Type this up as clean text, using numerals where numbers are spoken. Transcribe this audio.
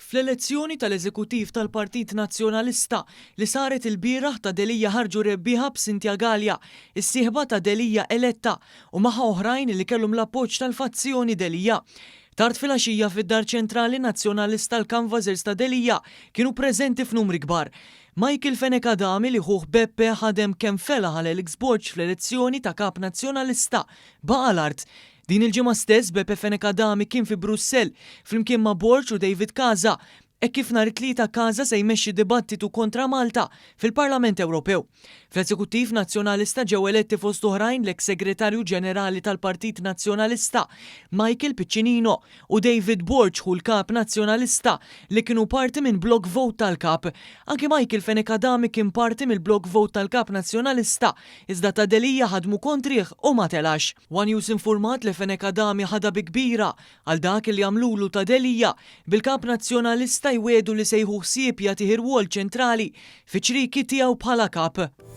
Fl-elezzjoni tal-Eżekuttiv tal-Partit Nazzjonalista li saret ilbieraħ ta' Delia ħarġu rebbieħa b'Cynthia Galea, is-sieħba ta' Delia eletta u magħha oħrajn li kellhom l-appoġġ tal-fazzjoni Delia. Tard filgħaxija fid-Dar Ċentrali Nazzjonalista l-canvassers ta' Delia kienu preżenti f'numri kbar. Michael Fenech Adami li ħuh Beppe ħadem kemm felaħ għal Alex Borg fl-elezzjoni ta' Kap Nazzjonalista baqa' l-art. Din il-ġimgħa stess Beppe Fenech Adami kien fi Brussell flimkien ma' Borg u David Casa hekk kif nhar it-Tlieta Casa se jmexxi dibattitu kontra Malta fil-Parlament Ewropew. Fl-Eżekuttiv Nazzjonalista ġew eletti fost oħrajn l-eks Segretarju Ġenerali tal-Partit Nazzjonalista Michael Piccinino u David Borg ħu l-Kap Nazzjonalista li kienu parti minn block vote tal-Kap. Anki Michael Fenech Adami kien parti mill-block vote tal-Kap Nazzjonalista iżda ta' Delia ħadmu kontrih u ma telax. One News infurmat li Fenech Adami ħadha bi kbira għal dak li għamlulu ta' Delia, bil-Kap Nazzjonalista jwiegħdu li se jieħu ħsieb jagħtih irwol ċentrali fiċ-ċrieki tiegħu bħala Kap.